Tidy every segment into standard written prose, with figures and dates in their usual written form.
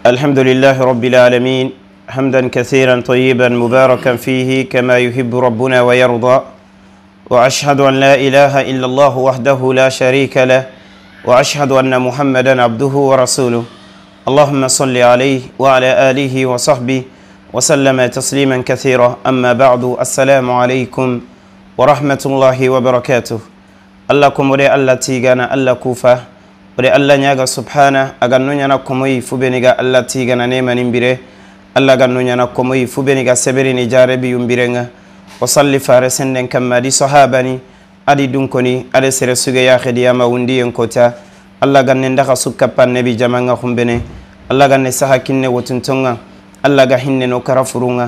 الحمد لله رب العالمين حمدا كثيرا طيبا مباركا فيه كما يحب ربنا ويرضى، وأشهد أن لا إله إلا الله وحده لا شريك له، وأشهد أن محمدا عبده ورسوله. اللهم صل عليه وعلى آله وصحبه وسلم تسليما كثيرا. أما بعد، السلام عليكم ورحمة الله وبركاته. الله كمري الله تيغانا الله كوفا ودي الله نياغا سبحانه أغنو نيانا كموي فبنيغا الله تيغانا نيما نمبره الله أغنو نيانا كموي فبنيغا سبريني جاربي يمبرنغا وصلي فارسن دن كما دي صحابني أدي دونكوني أدي سرسوغي يا خدياما وندي ينكوتا الله غنن دخا سكبان نبي جمانغا خمبني الله غنن سحاكين وتنتونغا الله غهن نو كرفرونغا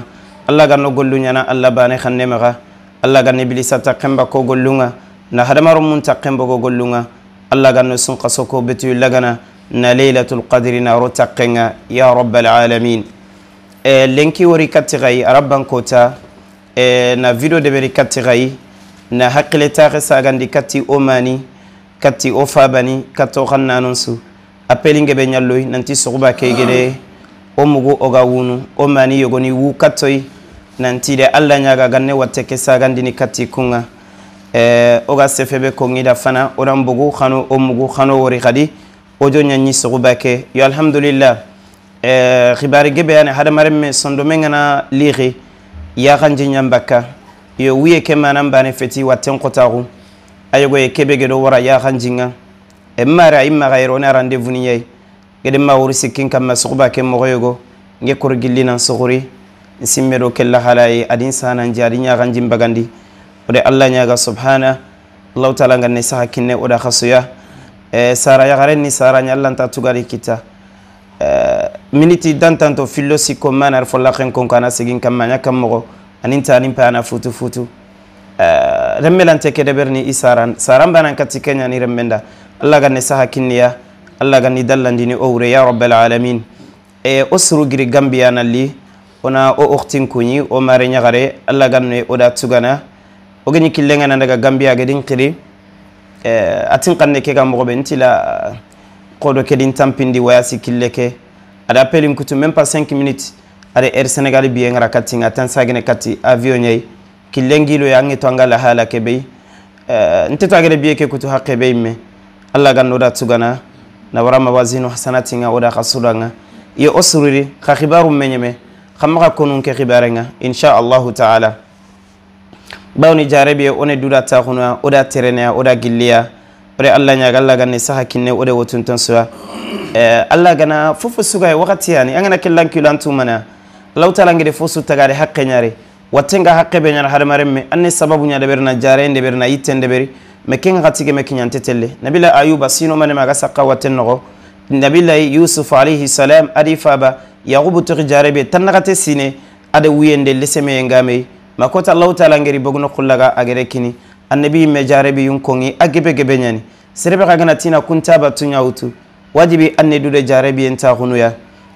الله غنو غلو نيانا الله باني خنمغا الله غنن بلسا تقنبا كو غلونغا na hadamaro mun taqenbo go gollunga Allah ganno sun qasoko betu lagana na laylatul qadri na rotaqenga ya rabbal alamin. Lenki wori katigai arabban kota na video de beri katigai na haqqile taxe sagandi kati omani kati ofabani kato xannanonsu appelinge be ñalloy nanti suguba kegede o mugu oga wunu omani yogoni wu katoy nanti de Allah ñaga ganne watte ke sagandini kati kunga oga sefebe kongida fana oran bugu xano o mugu xano wori xadi ojo ñañi suguba ke yo alhamdulillah. Xibari gebe yani hadamaremme sondome ngana lixi yaxanji ñambakka yo wiye ke manan bane feti watten xotaxu ayogoye kebe gedo wara yaxanjinga mare a yimmaxa yere one a rendez-vous ni yey gede ma wori sikkin kamma suguba ke moxoyogo nge kor gillinan suxuri simme do kella xalaye adin sananji adi ñaxanjin bagandi ode Allah ñaga subhana Allah taala nganne saxa kinne oda xasuya sara yaxaren ni sara ña allanta tugari kita miniti dantanto fillo sikko manar folla xen konko ana sigin kamma ña kam moxo anin ta anin pa ana futu futu remmelante ke deberni i saran saran banan katti keñani remmenda Allah ganne saxa kinniya Allah ganni dallandini o wure ya rabbal alamin. O suru giri Gambia nalli ona o oxtin kuñi o mare ñaxare Allah ganne oda tugana o gani killenga na daga Gambia gedin xiri atin xanne ke ga moxoɓe ntila xodo kedin tampindi wayasi kille ke ada pelin kutu même pas 5 minutes ada Air Sénégal biye ngara katinga tan sagene kati avion ñayi killengilo ya ngeto anga la hala ke bey nteto agede biye ke kutu hakke bey me Allah ganno da tugana na wara mawazinu hasanatinga oda khasudanga yo osururi kha khibaru menyeme khamaka konun ke khibarenga insha Allah taala. Bawni jarebi one dura taxuna oda terenea oda gilliya ore Allah ñaga Allah ganne saxa kinne ode wotunton suwa Allah gana fofo sugay wakati yani angana kellankilantumana Allah taala ngede fosu tagare hakke ñare wattenga hakke be ñana hadamaremme anne sababu ña deberna jare ndeberna yitten deberi me ken xatige me kiñante telle nabila ayuba sino mane maga saqqa watten noxo nabila yusuf alayhi salam adi faba yaqubu toxi jarebe tannaxate sine ade wuyende lesemeye ngamey makota Allah taala ngeri bogno khullaga agere kini annabi me jarebi yun kongi agebe gebe nyani serebe kagana tina kunta batunya utu wajibi anne dude jarebi en taxunuya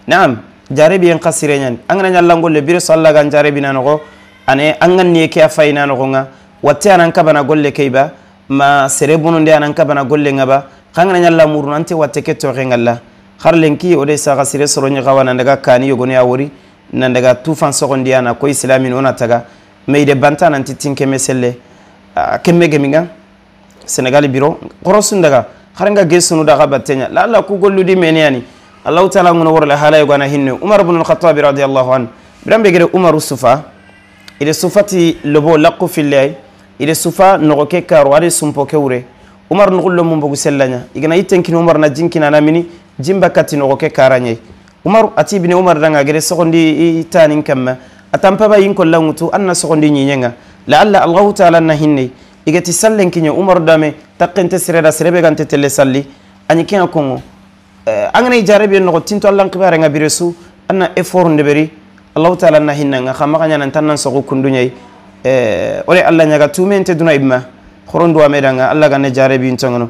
naam jarebi en qasire nyani angana nyallango le bire sallaga jarebi nanogo ane angan ni ke afayna nogonga watte anan kabana golle keiba ma serebuno nde anan kabana golle ngaba kangana nyalla murun ante watte ke to ngalla kharlenki ode sa qasire soro nyi gawana ndaga kani yogoni awori nandaga tufan sogondi ana ko islamin ona taga mais de banta nanti tinke meselle kemme geminga Senegal biro qorosun daga kharanga gesunu daga batenya la alla ku golludi meniyani Allah taala ngono worla hala yogana hinne Umar ibn al-Khattab radiyallahu anhu birambe gere Umar sufa ide sufati lobo laqu fillahi ide sufa nogoke karo ade sumpo kewre Umar nugullo mum bogu sellanya igana yitenkin Umar na jinkina na mini jimba kati nogoke karanye Umar ati ibn Umar danga gere sogondi itanin kamma atampaba yinko langutu anna sogondi ñiñenga la alla Allah taala na hinne igati sallen kiñe Umar dame taqente sireda sirebe gante tele salli ani kenga kongo angana jarabi no tinto Allah qibare nga biresu anna effort ndeberi Allah taala na hinna nga xama ñana tan sogo kundu ñay ore Allah ñaga tumente duna ibma xorondu amedanga Allah ganne jarabi ntongono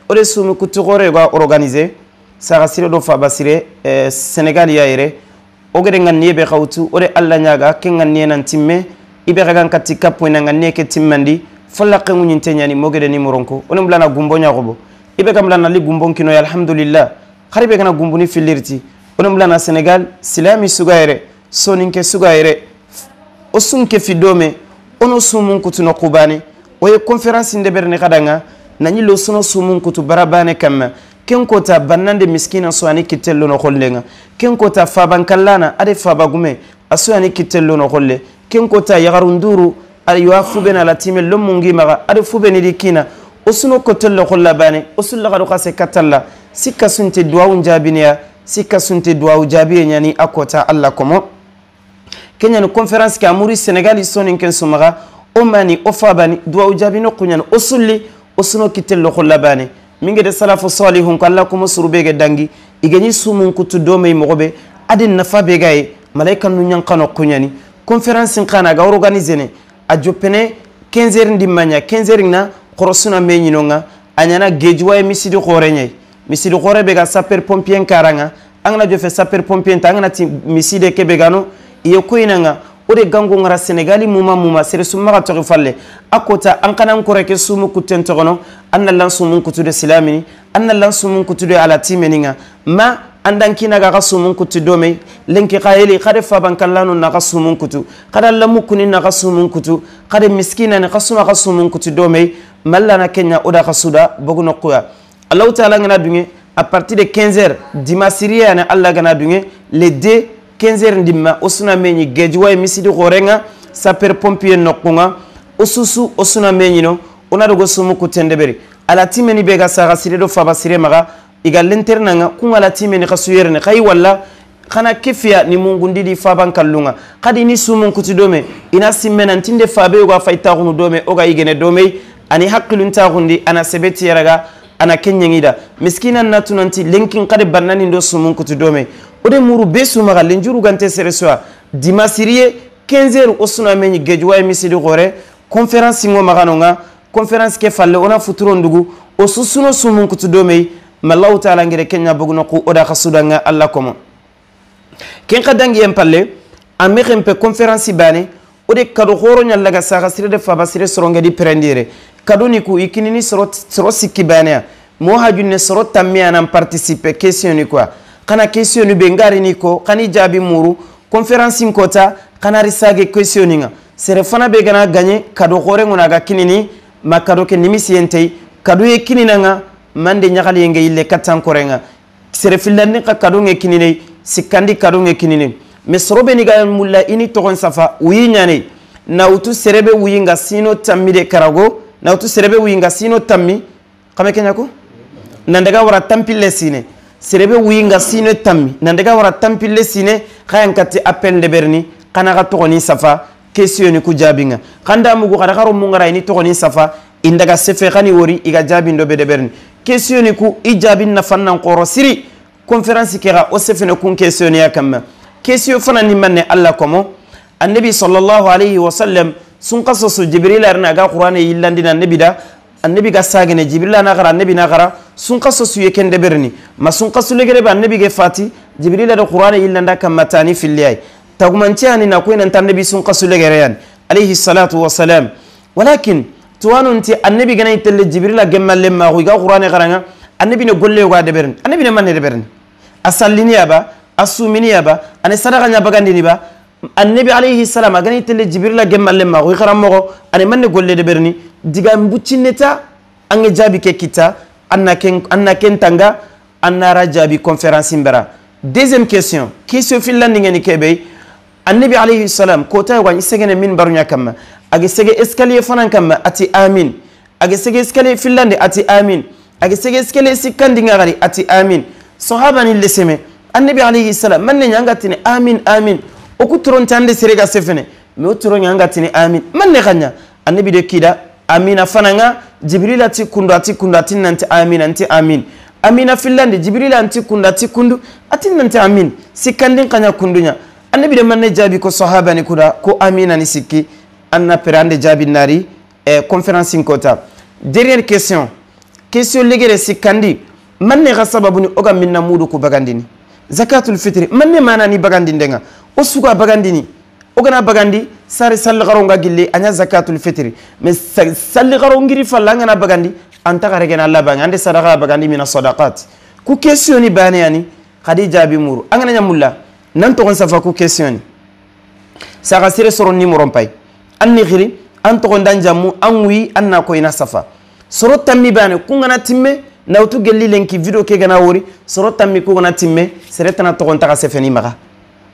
ore sumi kutugore ga organiser sara sire do fa basire Senegal ya ere ogere nganniye be xawtu ore Allah ñaga ke nganniye nan timme ibe xagan katti kappoyna nganniye ke timmandi folla xenguñinte ñani mogede ni moronko onem lana gumbo ñaxobo ibe kam lana li gumbon kinoy alhamdulillah Kharibe kana gumbuni filirti onon blana Senegal silami sugayre soninke sugayre o sunke fidome ono sumun kutu no kubane oye conférence ndeberne kadanga nani lo sono sumun kutu barabane kamma ken kota bannande miskina so ani kitello no hollenga ken kota fabankallana ade fabagume aso ani kitello no holle ken kota yagarunduru ayo fubena la time lomungi maga ade fubeni dikina osuno kotello holla bane osulla gadu kase katalla sikka sunte duwawu jabiniya sikka sunte duwawu jabiye nyani akota alla komo kenya no conférence ka muri Senegal sonin ken sumaga o mani o fabani duwawu jabino kunyan osulli osuno kitello holla bane minge de salafu salihun ko alla komo surubege dangi igeni sumun kutu dome mogobe adin nafa be gaye malaika nu nyankano kunyani conférence kana ga organiser ne a jopene 15h ndimanya 15h na korosuna menyinonga anyana gejuwa misidi khorenye misidi khore be ga sapeur pompier karanga angana jofe sapeur pompier ta angana ti miside kebe gano iyo koinanga ode gango ngara Senegali muma muma sere summa to falle akota an kana ngore ke sumu kuten togono anna lan sumun kutude silamini anna lan sumun kutude ala timeninga ma andan kina ga sumun kutu dome lenki khayeli khade faban kallano na ga sumun kutu khada lamukuni na ga sumun kutu khade miskina na khasuma ga sumun kutu dome mallana kenya oda khasuda boguno qoya Allah ta'ala ngana dunge à partir de 15h dimasiriya na Allah gana dunge les deux 15h ndimma osuna meñi gejuwa misidi khorenga sapeur pompier nokunga osusu osuna meñi no ona dogo sumu kutendeberi ala timeni bega saga sire do faba sire maga iga linternanga kunga la timeni khasuyerne khay walla khana kefia ni mungu ndidi faban kallunga khadi ni sumu kutudome ina simmena ntinde fabe uga fayta gunu dome oga igene dome ani haqqilun tagundi ana sebeti yaraga ana kenyengida miskina natunanti linkin khadi bannani ndo sumu kutudome ode muru besu maga lenjuru gante sereswa dimasiriye 15h osuna meñi gejuwa misidi gore conférence ngo maganonga conférence ke falle ona futuro ndugu o susuno sumun kutu domey mallahu ta'ala ngere kenya bugno ku oda khasudanga alla komo ken kadangi en palle amexen pe conférence bane ode kado khoro nyallaga saga sire de faba sire soronga di prendire kado ni ku ikinini soro soro sikki bane mo hajunne soro tammi anan participer question ni quoi kana question ni be ngari ni ko kani jabi muru conférence nkota kana risage question nga sere fana be gana gagner kado khore ngona ga kinini ma kado ke nimisi kado ye kinina nga mande nyagali yenge ille katan korenga sere filani ka kado nge kinine sikandi kado nge kinine mais sorobe ni ga mulla ini togon safa uyi nyane na utu serebe uyinga sino tammi de karago na utu serebe uyinga sino tammi kame kenya ko nandaga wara tampile sine serebe uyinga sino tammi nandaga wara tampile sine khayan kati appel de berni kana ga togoni safa question ni ku jabinga khanda mugu khara kharo mungara ini togoni safa indaga sefe khani wori iga jabindo be de berni question ni ku ijabin na fannan qoro siri conférence kera o sefe ne kun question ya kamma question fana ni manne alla komo annabi sallallahu alayhi wa sallam sun qasasu jibril arna ga qur'ani yillandina annabi da annabi ga sagene jibril na gara annabi na gara sun qasasu yekende berni ma sun qasu legere ba annabi ge fati jibril da qur'ani yillanda kamma tani filliyai tagumanti ani na koynan annabi sun qasu legere yan alayhi salatu wa salam walakin tuwanunti annabi gana itelle jibril gemmalle ma ga qur'ani garanga annabi ne golle ga de berni annabi ne manne de berni asallini aba asumini aba ane sadaqa nya bagandini ba annabi alayhi salam agani telle jibril gemmalle ma go xaram ane manne golle de berni diga mbuccineta ange jabi ke kita anna ken tanga anna rajabi conférence mbara deuxième question question filandi ngeni kebe annabi alayhi salam kota wa isegene min barunya kamma age sege escalier fanan kamma ati amin age sege escalier filandi ati amin age sege escalier sikandi ngari ati amin sahaba ni leseme annabi alayhi salam manne nyanga tini amin amin oku turon tande serega sefene me oturo nyanga tini amin manne khanya annabi de kida amina fananga jibril ati kundu ati kundu ati nanti amin anti amin amina filandi jibril anti kundu ati kundu ati nanti amin sikandin khanya kundunya annabi de manne jabi ko sahaba ni kuda ko amina ni sikki anna perande jabi nari conférence kota dernière question question legere sikandi manne ga sababu ni oga minna mudu ko bagandini zakatul fitri manne mana ni bagandi ndenga o suga bagandini ogana bagandi sare salli garonga gilli anya zakatul fitri mais salli garo ngiri falla ngana bagandi anta ga regena Allah bang ande sadaqa bagandi mina sadaqat Ku question ni bane yani khadi jaabi muru angana nyamulla nan to gon safa ku question ni saka sire soro numéro pay anni khiri an to gon dan jamu an wi an na ko ina safa soro tammi bane ku ngana timme nawtu gelli lenki video ke gana wori soro tammi ku ngana timme sere tana to gon taka sefeni maga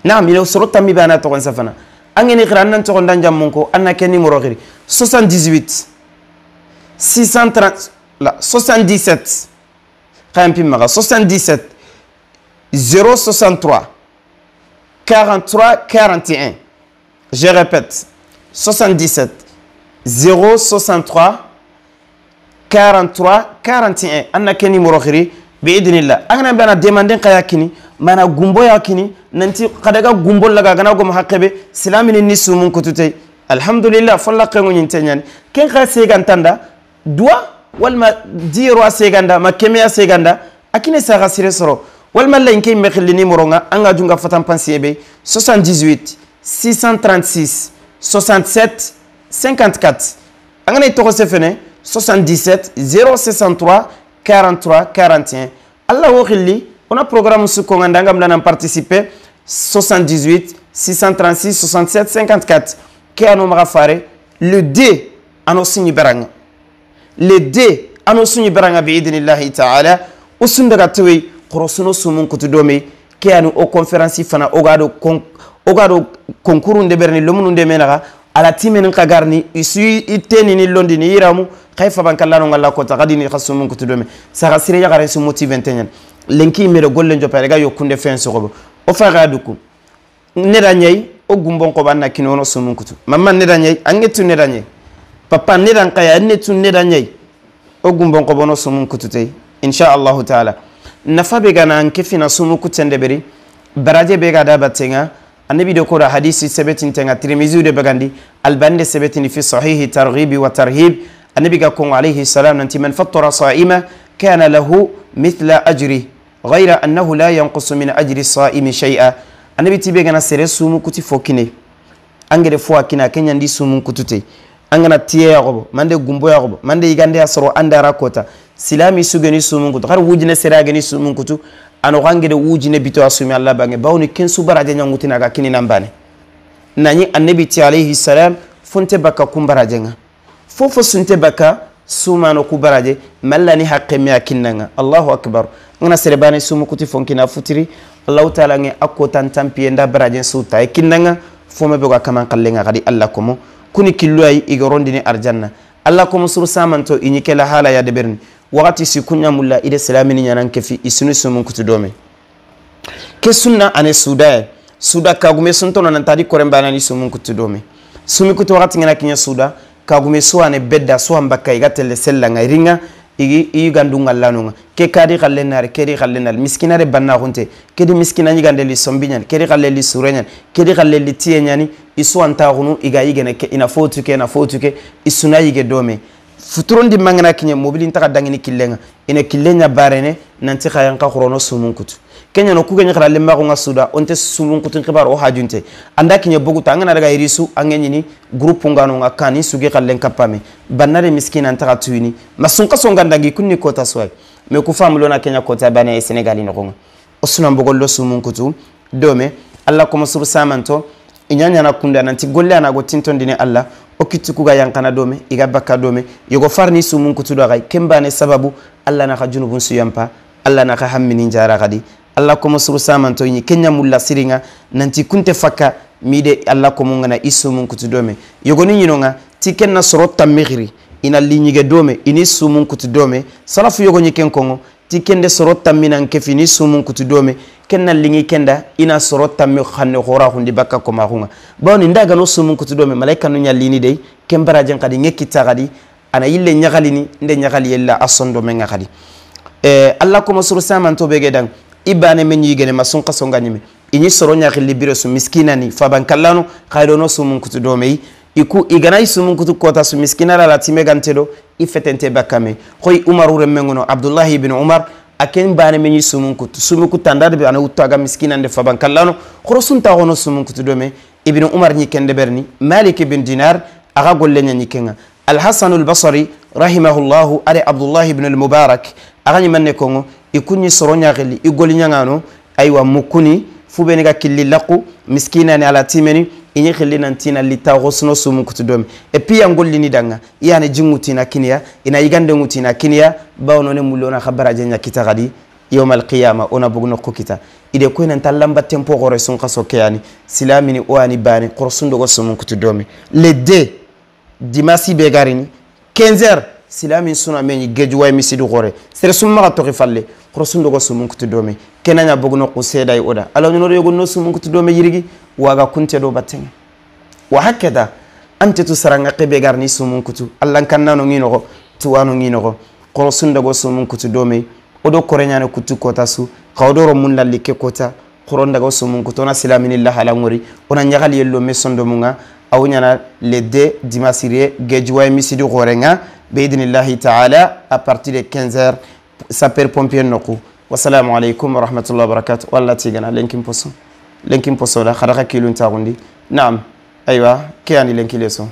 naam ilo soro tammi bane to gon safana angeni khiri an nan to gon dan jamu ko an na ke numéro khiri 78 630 la 77 Khampi maga 77 063 43 41. Je répète, 77 063 43 41. Anna ke numéro khiri biidnillah. Angana bana demander kayakini mana gumbo yakini nanti kadaga gumbo laga gana gom haqqebe silamini ni sumun kutute. Alhamdulillah folla qengu nyintenyan. Ken kha segantanda dua walma diro seganda ma kemia seganda akine saga sire soro walma lenke mekhli numéro nga anga junga fatan pansiebe 78 636 67 54 angane to sefene 77 063 43 41 Allah wo khili ona programme su ko nganda ngam lana participer 78 636 67 54 ke ano mara fare le D ano signi baranga le D ano sunyi baranga bi idnillahi ta'ala usundaga tuwi qorosuno sumun kutudome ke anu o conférence fana ogado ogado concours de berni lomunu de menaga ala timen kagarni isu iteni ni londini iramu khayfa bankallano ngalla ko tagadini khasumun kutudome sara sire yagare su motiventen lenki mere golle jopere ga yokunde fen sogobo o faga duku neda nyai o gumbon ko banna kinono sumun kutu mamman neda nyai angetu neda nyai papa neda kaya netu neda nyai o gumbon ko bono sumun kutute insha Allah taala nafa be gana anke fina sumu kutende beri baraje be ga dabatenga annabi do ko da hadisi sebetin tenga Tirmizi de bagandi Albani de sebetin fi sahihi targhib wa tarhib annabi ga ko alayhi salam nanti man fattara sa'ima kana lahu mithla ajri ghayra annahu la yanqus min ajri sa'imi shay'a annabi tibe gana sere sumu kuti fokine angere fo akina kenya ndi sumu kutute angana tiye yagobo mande gumbo yagobo mande yigande asoro andara kota silami sugeni sumun kutu har wujine serageni sumun kutu ano gangede wujine bito asumi Allah bange bawni kensu baraje nyangutina ga kini nambane nani annabi ti alayhi salam funte baka kumbaraje nga fofo sunte baka sumano kubaraje mallani haqqe mi akinanga Allahu akbar ngana serebane sumu kuti fonkina futiri Allah taala nge akko tan tampiye nda baraje suta kinanga fome be ga kaman kallenga gadi Allah komo kuni killu ay igorondini arjanna Allah komo suru samanto inyikela hala ya deberni wakati sikunya mulla ide salamini nyanan kefi isunu sumun kutu dome ke sunna ane suda suda kagume suntono nan tadi korembana ni sumun kutu dome sumi kutu wakati ngana kinya suda kagume su ane bedda su ambaka igatele sella ngairinga igi igandunga lanunga ke kadi khallenare kedi khallenal miskinare banna hunte kedi miskina nyigande li sombinyan kedi khalleli surenyan kedi khalleli tiyenyani isu antagunu iga yigene ke ina fotuke na fotuke isuna yige dome futurondi mangana kinye mobili ntaka dangini killenga ina killenya barene nanti khayanka khorono sumun kutu kenya no kugenya khara lemma ko ngasuda onte sumun kutu khibar o hajunte anda kinye boguta angana daga irisu angenyini groupe ngano ngakani suge khallen kapame banare miskina ntaka tuini masunka songa ndangi kunni kota swai me ku famulo na kenya kota bane e Senegal ni gonga osuna mbogollo sumun kutu dome Allah ko musuru samanto inyanya na kunda nanti golle ana go tintondini Allah o kittukuga yankana dome iga bakka dome yogo farni sumun kutu do gay kembane sababu Allah na khajunubun suyampa Allah na khammini jara gadi Allah ko musuru samanto inyi kenya mulla siringa nanti kunte fakka mide Allah ko mungana isumun kutu dome yogo ni nyinonga tikenna sorotta migri ina linyige dome ini sumun kutu dome salafu yogo nyiken kongo tikende sorotta minan kefini sumun kutu dome kenna lingi kenda ina sorotta mi khanne khora hundi bakka ko mahunga bawni ndaga no sumun kutu dome malaika no nyallini dey kembara jen kadi ngekita kadi ana yille nyagalini nde nyagali yella asondo menga kadi Allah ko musuru samanto bege dan ibane men yigene masun kasonga nyime ini soro nyakhili biro su miskinani faban kallano khayro no sumun kutu dome iku igana isumun kutu kota su miskina la time gantedo ifetente bakame khoy umaru remmengono Abdullah ibn Umar aken bane men isumun kutu sumu kutanda be ana utaga miskina nde faban kallano khorosun ta hono sumun kutu dome ibn Umar ni kende berni Malik ibn Dinar aga golle nya nikenga Al Hasan al Basri rahimahullah ali Abdullah ibn al Mubarak aga ni manne kongo Ikunni soronya xilli i goliñangano aywa mukuni fubeni ga killi laqu miskina ni ala timeni iñi xilli nantina litta xosno sumun kutu domi et puis an gollini danga iyane jinŋutina kiniya ina yigande ŋutina kiniya bawno ne mullona xa baraje ña kita xadi yawm alqiyama ona bug noqu kita ide koy nanta lamba tempo xore sun xaso keyani silamini o ani bani xorosundogo sumun kutu domi le 2 dimasi be garini 15 heures silamin suna meñi gejuway misidu xore sere summaxa toxi falle xorosundogo sumun kutu domi kenanya bug noqu seeday oda ala ñonodo yogo no sumun kutu domi yirigi waga kunte do battenga wa hakada ante tu saranga qebe garni sumun kutu allan kannano nginoxo tuwano nginoxo xorosundogo sumun kutu domi odo koreñane kutu kota su xa odoro mun lalli ke kota xorondago sumun kutu ona silamini lahala ngori ona ñaxali yello me sondomunga aw ñana le 2 dimasiriye gejuway misidi xorenga biidnillahi taala à partir de 15 heures sapeur pompier noqu. Wassalamu alaikum wa rahmatullahi wa barakatuh. Walla tigana lenkin poso la xadaxa kilun taxundi. Naam aywa ke ani lenki leso.